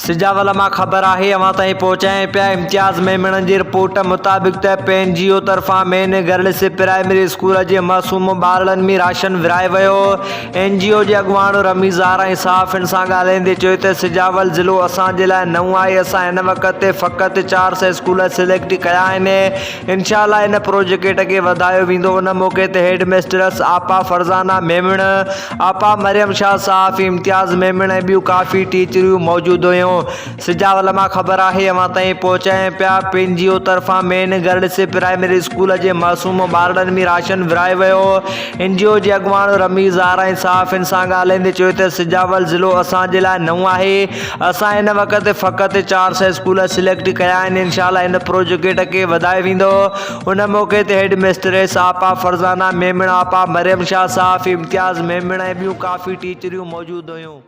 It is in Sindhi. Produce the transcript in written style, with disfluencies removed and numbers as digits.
سجاول مان خبر آهي اوهان تائين پهچايان پيا امتياز ميمڻ جي رپورٽ مطابق ته پي اين جي او طرفان مين گرلس پرائمري اسڪول جي معصوم ٻارڙن ۾ راشن ورهايو ويو اين جي او جي اڳواڻ رميز آرائين صحافين سان ڳالهائيندي چيو ته سجاول ضلعو اسان جي لاء نئون آهي اسان هن وقت تي فقط 400 اسڪول سليڪٽ ڪيا آهن انشاء الله ان پروجيڪيٽ کي وڌايو ويندو ان موقعي تي هيڊ مسٽرس آپا فرزانه ميمڻ، آپا مريم شاهه، صحافي امتياز ميمڻ ۽ ٻيون ڪافي ٽيچريون موجود هيون. سجاول مان خبر آهي اوهان تائين پهچايان پيا پين جي او طرفان مين گرلس پرائمري اسڪول جي معصوم ٻارڙن ۾ راشن ورهايو ويو اين جي او جي اڳواڻ رميز آرائين صحافين سان ڳالهائيندي چيو ته سجاول ضلعو اسان جي لاء نئون آهي اسان هن وقت فقط 400 اسڪول سليڪٽ ڪيا آهن انشاء الله هن پروجيڪٽ کي وڌايو ويندو ان موقعي تي هيڊ مسٽريس آپا فرزانه ميمڻ، آپا مريم شاهه، صحافي امتياز ميمڻ ۽ ٻيون ڪافي ٽيچريون موجود هيون.